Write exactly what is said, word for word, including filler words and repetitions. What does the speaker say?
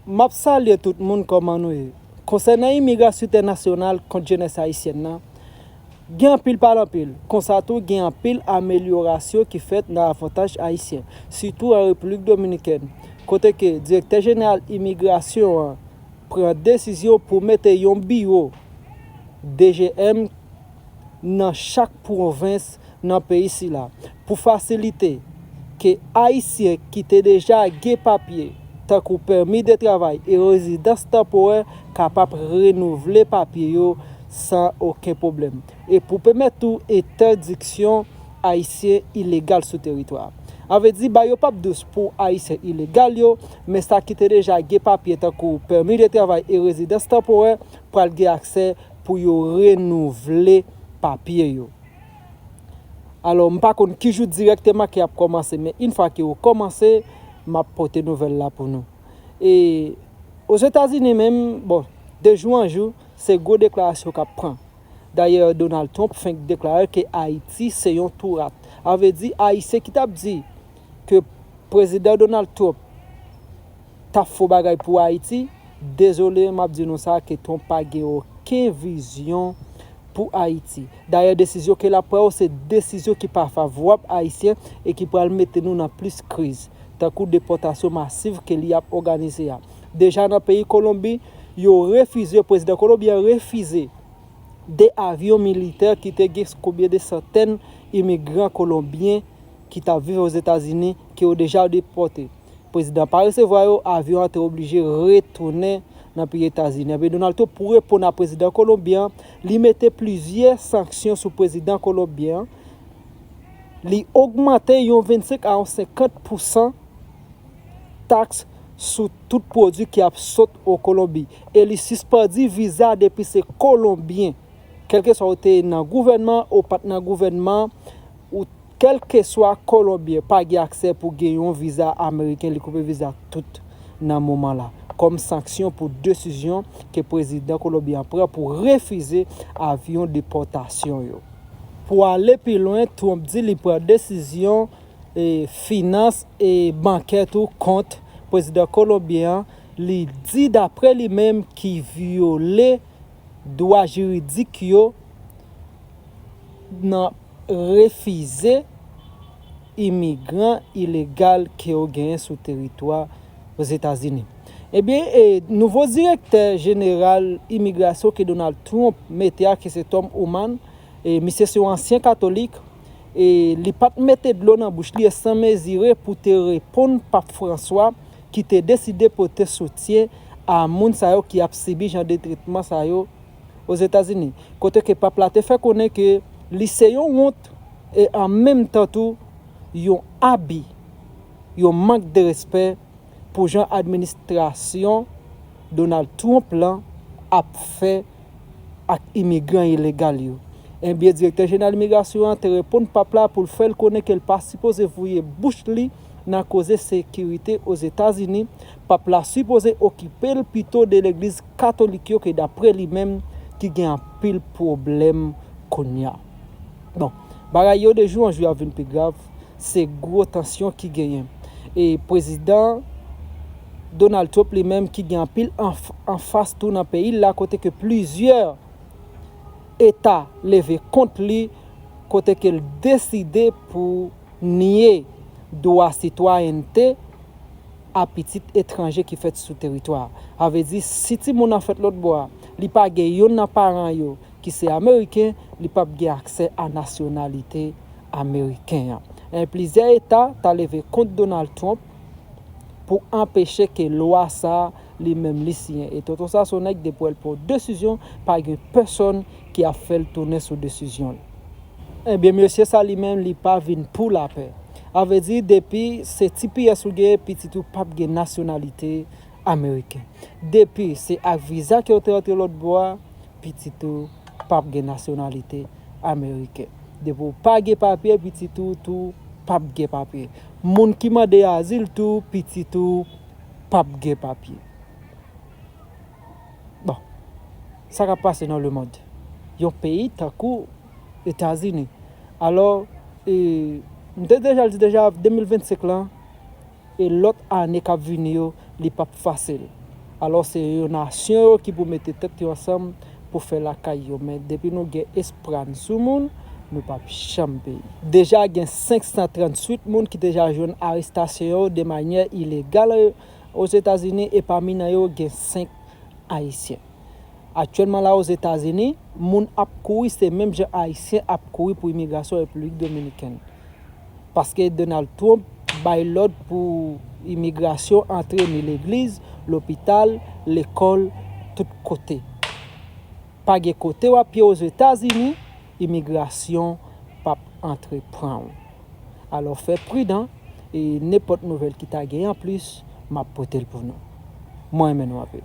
M ap salye tout moun, kòman nou ye? Konsènan imigrasyon entènasyonal kont jenès ayisyèn nan, gen anpil pale anpil. Konsa tou, gen anpil amelyorasyon ki fèt nan avantaj ayisyen, sitou an Repiblik Dominikèn, kote ke direktè jeneral imigrasyon an pran desizyon pou mete yon biwo D G M nan chak pwovens nan peyi sila, pou fasilite ke Ayisyen ki te deja gen papye, tankou pèmi de travay e rezidans tanporè, kapab renouvle papye yo san okenn pwoblèm, e pou pèmèt tou entèdiksyon Ayisyen ilegal sou teritwa a. Sa vle di, bagay yo p ap dous pou Ayisyen ilegal yo, men sa ki te deja gen papye, tankou pèmi de travay e rezidans tanporè, pral gen aksè pou yo renouvle papye yo. Alò, m pa konn ki jou dirèkteman ke y ap kòmanse, men yon fwa ke yo kòmanse, m ap pote nouvèl la pou nou. E Ozetazini menm, bon, de jou an jou, se gwo deklarasyon k ap pran. Dayè, Donald Trump fenk deklare ke Ayiti se yon tou rat. Sa vle di, Ayisyen ki t ap di ke prezidan Donald Trump t ap fè yon bagay pou Ayiti, dezole, m ap di nou sa, ke Trump pa gen okenn vizyon pou Ayiti. Dayè, desizyon ke l ap pran yo, se desizyon ki pa favorab Ayisyen e ki pral mete nou nan plis kriz, tankou depòtasyon masiv ke li ap òganize a. Deja nan peyi Kolonbi, yo refize, prezidan kolonbyen an refize de avyon militè ki te gen konbyen de santèn imigran kolonbyen ki t ap viv Ozetazini, ke yo deja depòte. Prezidan pa resevwa yo, avyon an te oblije retounen nan peyi Etazini. Ebyen, Donald Trump, pou reponn a prezidan kolonbyen an, li mete plizyè sanksyon sou prezidan kolonbyen an. Li ogmante yon vennsenk a yon senkant pousan taks sou tout pwodui ki ap sot o Kolonbi. E li sispann viza depi se Kolonbyen. Kèlkeswa ou te nan gouvènman, ou pa t nan gouvènman, ou kèlkeswa Kolonbyen, pa gen aksè pou gen yon viza ameriken, li koupe viza tout nan moman la, kòm sanksyon pou desizyon ke prezidan kolonbyen an pran pou refize avyon depòtasyon yo. Pou ale pi lwen, Trump di li pran desizyon, e, finans e bankè tou kont prezidan kolonbyen an. Li di, daprè li menm, ki vyole dwa jiridik yo nan refize imigran ilegal ke yo genyen sou teritwa Ozetazini. Ebyen, e, nouvo direktè jeneral imigrasyon ke Donald Trump mete a, ke se Tom Homan, e, misye se yon ansyen katolik, e li pa t mete dlo nan bouch li e san mezire pou te reponn Pap Franswa, ki te deside pote soutyen a moun sa yo ki ap sibi jan de tretman sa yo Ozetazini, kote ke pap la te fè konnen ke li se yon wont e an menm tan tou yon abi, yon mank de respè pou jan administrasyon Donald Trump lan ap fè ak imigran ilegal yo. Ebyen, direktè jeneral imigrasyon an te reponn pap la pou l fè l konnen ke l pa sipoze voye bouch li nan koze sekirite Ozetazini. Pap la sipoze okipe l pito de legliz katolik yo ke, daprè li menm, ki gen anpil pwoblèm kounye a. Bon, bagay yo de jou an jou ap vin pi grav, se gwo tansyon ki genyen. E prezidan Donald Trump li menm ki gen anpil anf-, anfas tou nan peyi l la, kote ke plizyè eta leve kont li, kote ke l deside pou nye dwa sitwayènte a pitit etranje ki fèt sou teritwa a. Sa vle di, si timoun nan fèt lòt bò a, li pa gen youn nan paran yo ki se ameriken, li p ap gen aksè a nasyonalite ameriken an. E plizyè eta ta leve kont Donald Trump pou anpeche ke lwa sa a li menm li siyen. E tonton sa se yon nèg depi w wè l pran yon desizyon, pa gen pèsonn ki ap fè l tounen sou desizyon l. Ebyen, mesye sa li menm, li pa vin pou lapè. Sa vle di, depi se T P S ou genyen, pitit ou p ap gen nasyonalite ameriken. Depi se ak viza ke w te rantre lòt bò a, pitit ou p ap gen nasyonalite ameriken. Depi w pa gen papye, pitit ou tou p ap gen papye. Moun ki mande azil tou, pitit ou p ap gen papye. Bon, sa k ap pase nan lemonn? Yon peyi tankou Etazini. Alò, e, m te deja di deja, de mil vennsenk lan, e lòt ane k ap vini yo, li p ap fasil. Alò, se yo nasyon yo ki pou mete tèt yo ansanm pou fè lakay yo. Men depi nou gen esprann sou moun, nou p ap janm peye. Deja gen senk san tranntuit moun ki deja jwenn arestasyon yo de manyè ilegal Ozetazini, e pami nan yo gen senk Ayisyen. Aktyèlman la Ozetazini, moun ap kouri, se menm jan Ayisyen ap kouri pou imigrasyon Repiblik Dominikèn. Paske Donald Trump bay lòd pou imigrasyon antre ni legliz, lopital, lekòl, tout kote. Pa gen kote w ap ye Ozetazini, imigrasyon p ap antre pran w. Alò fè pridan, e nenpòt nouvèl ki ta gen anplis, m ap pote l pou nou. Mwen renmen nou anpil.